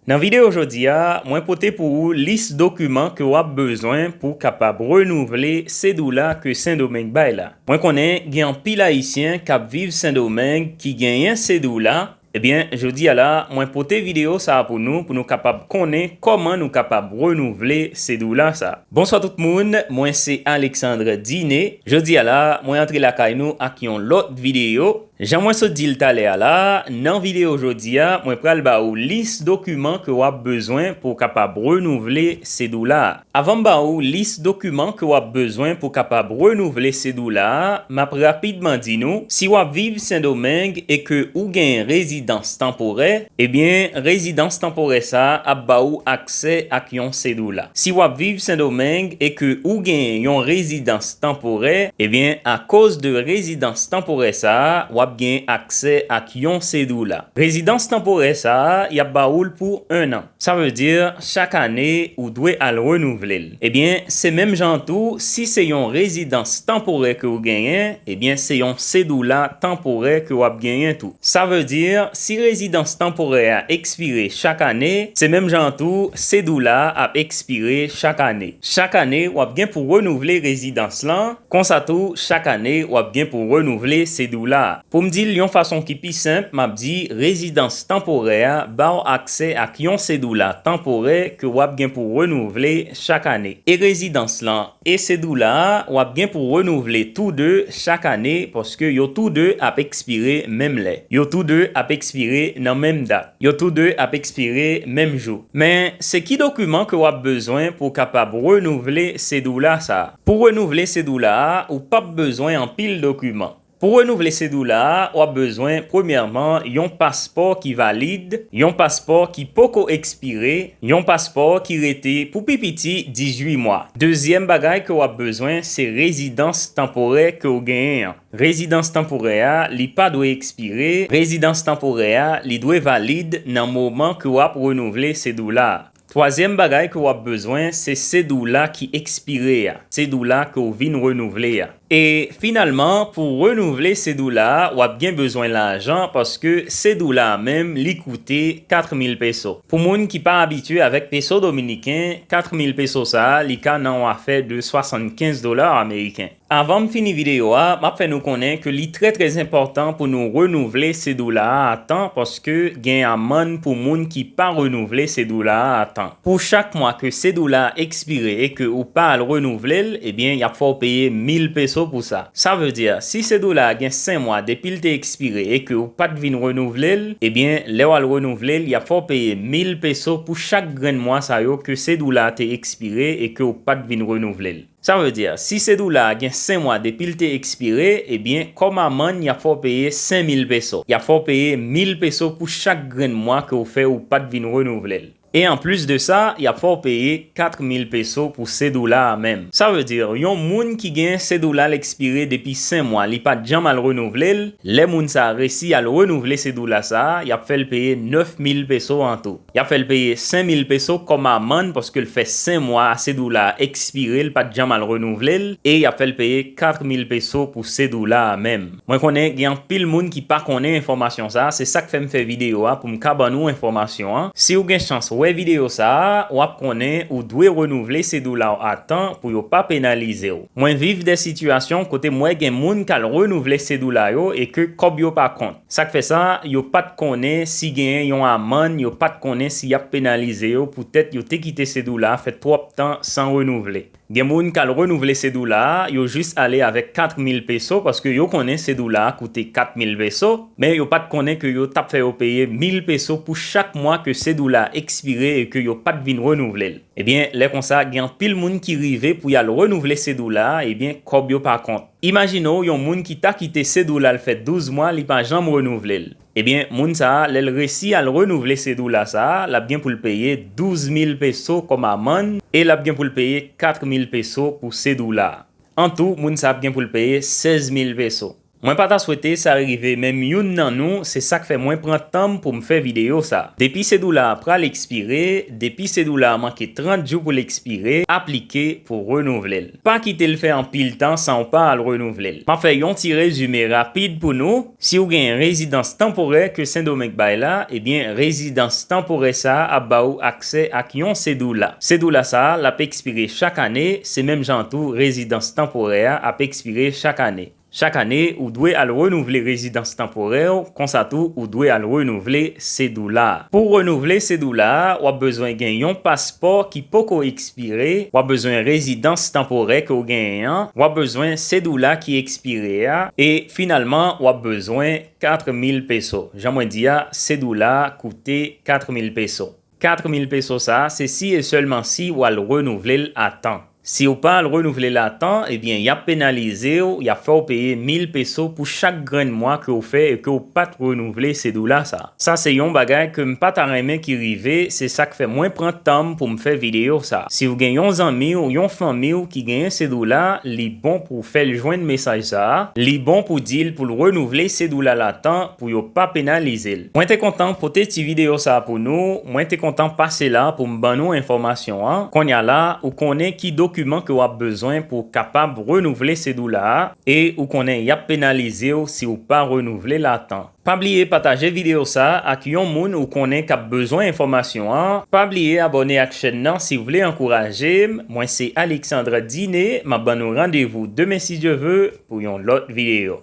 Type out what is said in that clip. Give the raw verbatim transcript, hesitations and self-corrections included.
Nan videyo jodi a, mwen pote pou ou lis dokiman ke w ap bezwen pou w kapab renouvle cédula ke Sendomeng bay la. Mwen konnen gen anpil Ayisyen k ap viv Sendomeng ki genyen cédula. Ebyen, jodi a la, mwen pote videyo sa a pou nou, pou nou kapab konnen kòman nou kapab renouvle cédula sa a. Bonswa tout moun, mwen se Alexandre Diné. Jodi a la, mwen antre lakay nou ak yon lòt videyo. Jan mwen sot di l talè a la, nan videyo jodi a, mwen pral ba ou lis dokiman ke w ap bezwen pou w kapab renouvle cédula a. Avan m ba ou lis dokiman ke w ap bezwen pou w kapab renouvle cédula a, m ap rapidman di nou, si w ap viv Sendomeng e ke ou genyen rezidans tanporè, ebyen, rezidans tanporè sa a ap ba ou aksè ak yon cédula. Si w ap viv Sendomeng e ke ou genyen yon rezidans tanporè, ebyen, akoz de rezidans tanporè sa a, w ap gen aksè ak yon cédula. Rezidans tanporè sa a, y ap ba ou l pou enn an. Sa vle di, chak ane, ou dwe al renouvle l. Ebyen, se menm jan tou, si se yon rezidans tanporè ke w genyen, ebyen, se yon cédula tanporè ke w ap genyen tou. Sa vle di, si rezidans tanporè a ekspire chak ane, se menm jan tou, cédula a ap ekspire chak ane. Chak ane, w ap gen pou renouvle rezidans lan, konsa tou, chak ane, w ap gen pou renouvle cédula a. Pou m di l yon fason ki pi senp, m ap di rezidans tanporè a ba w aksè ak yon cédula tanporè ke w ap gen pou renouvle chak ane. E rezidans lan e cédula a, w ap gen pou renouvle tou de chak ane, paske yo tou de ap ekspire menm lè. Yo tou de ap ekspire nan menm dat. Yo tou de ap ekspire menm jou. Men, se ki dokiman ke w ap bezwen pou w kapab renouvle cédula sa a? Pou renouvle cédula a, ou p ap bezwen anpil dokiman. Pou renouvle cédula a, w ap bezwen, premyèman, yon paspò ki valid, yon paspò ki poko ekspire, yon paspò ki rete pou pi piti dizuit mwa. Dezyèm bagay ke w ap bezwen, se rezidans tanporè ke w genyen an. Rezidans tanporè a, li pa dwe ekspire. Rezidans tanporè a, li dwe valid nan moman ke w ap renouvle cédula a. Twazyèm bagay ke w ap bezwen, se cédula ki ekspire a, cédula ke w vin renouvle a. E finalman, pou renouvle cédula a, w ap gen bezwen lajan paske cédula a menm, li koute kat mil peso. Pou moun ki pa abitye avèk peso dominiken, kat mil peso sa a, li ka nan yon afè de swasannkenz dola ameriken. Avan m fini videyo a, m ap fè nou konnen ke li trè, trè enpòtan pou nou renouvle cédula a a tan, paske gen amann pou moun ki pa renouvle cédula a a tan. Pou chak mwa ke cédula a ekspire e ke ou pa al renouvle l, ebyen, y ap fè w peye mil peso pou sa. Sa vle di, si cédula a gen senk mwa depi l te ekspire e ke ou pa t vin renouvle l, ebyen, lè w al renouvle l, y ap fè w peye mil peso pou chak grenn mwa sa yo ke cédula a te ekspire e ke ou pa t vin renouvle l. Sa vle di, si cédula a gen senk mwa depi l te ekspire, ebyen, kòm amann, y ap fè w peye senk mil peso. Y ap fè w peye mil peso pou chak grenn mwa ke w fè ou pa t vin renouvle l. E anplis de sa, y ap fè w peye kat mil peso pou cédula a menm. Sa vle di, yon moun ki gen cédula l ekspire depi senk mwa, li pa t janm al renouvle l, lè moun sa a resi al renouvle cédula sa a, y ap fè l peye nèf mil peso an tou. Y ap fè l peye senk mil peso kòm amann paske l fè senk mwa cédula a ekspire, l pa t janm al renouvle l, e y ap fè l peye kat mil peso pou cédula a menm. Mwen konnen gen anpil moun ki pa konnen enfòmasyon sa a, se sa k fè m fè videyo a pou m ka ban nou enfòmasyon an. Si w gen chans wè videyo sa a, w ap konnen ou dwe renouvle cédula w a tan pou yo pa penalize w. Mwen viv de sitiyasyon kote m wè gen moun k al renouvle cédula yo e ke kòb yo pa kont. Sa k fè sa, yo pa t konnen si genyen yon amann, yo pa t konnen si y ap penalize yo poutèt yo te kite cédula a fè twòp tan san renouvle. Gen moun k al renouvle cédula a, yo jis ale avèk kat mil peso paske yo konnen cédula a koute kat mil peso, men yo pa t konnen ke yo t ap fè yo peye mil peso pou chak mwa ke cédula a ekspire e ke yo pa t vin renouvle l. Ebyen, lè konsa, gen anpil moun ki rive pou y al renouvle cédula a, ebyen, kòb yo pa kont. Imajine w yon moun ki ta kite cédula l fè douz mwa, li pa janm renouvle l. Ebyen, moun sa a, lè l resi al renouvle cédula sa a, l ap gen pou l peye douz mil peso kòm amann e l ap gen pou l peye kat mil peso pou cédula a. An tou, moun sa a ap gen pou l peye sèz mil peso. Mwen pa ta swete sa rive menm youn nan nou, se sa k fè mwen pran tan m pou m fè videyo sa. Depi Cedula a pral ekspire, depi Cedula a manke trant jou pou l ekspire, aplike pou renouvle l. Pa kite l fè anpil tan san w pa al renouvle l. M ap fè yon ti rezime rapid pou nou. Si w gen rezidans tanporè ke Sendomeng bay la, ebyen rezidans tanporè sa a ap ba ou aksè ak yon Cedula. Cedula sa a, l ap ekspire chak ane, se menm jan tou rezidans tanporè a ap ekspire chak ane. Chak ane, ou dwe al renouvle rezidans tanporè w, konsa tou ou dwe al renouvle Cedula a. Pou w renouvle Cedula a, w ap bezwen gen yon paspò ki poko ekspire, w ap bezwen rezidans tanporè ke w genyen an, w ap bezwen Cedula ki ekspire a, e finalman, w ap bezwen kat mil peso. Jan mwen di a, Cedula a koute kat mil peso. Kat mil peso sa a, se si e sèlman si w al renouvle l a tan. Si w pa al renouvle l a tan, ebyen, y ap penalize w, y ap fè w peye mil peso pou chak grenn mwa ke w fè e ke w pa t renouvle Cedula sa a. Sa se yon bagay ke m pa ta renmen ki rive, se sa k fè mwen pran tan m pou m fè videyo sa a. Si w gen yon zanmi w, yon fanmi w ki genyen Cedula, li bon pou w fè l jwenn mesaj sa a, li bon pou di l pou l renouvle Cedula l a tan pou yo pa penalize l. Mwen te kontan pote ti videyo sa a pou nou, mwen te kontan pase la pou m ban nou enfòmasyon an. Kounye a la, ou konnen ki dokiman ke w ap bezwen pou w kapab renouvle Cedula a, e ou konnen y ap penalize w si w pa renouvle l a tan. Pa bliye pataje videyo sa a ak yon moun ou konnen k ap bezwen enfòmasyon an. Pa bliye abòne ak chèn nan si w vle ankouraje m. Mwen se Alexandre Diné, m ap ban nou randevou demen si Dye ve pou yon lòt videyo.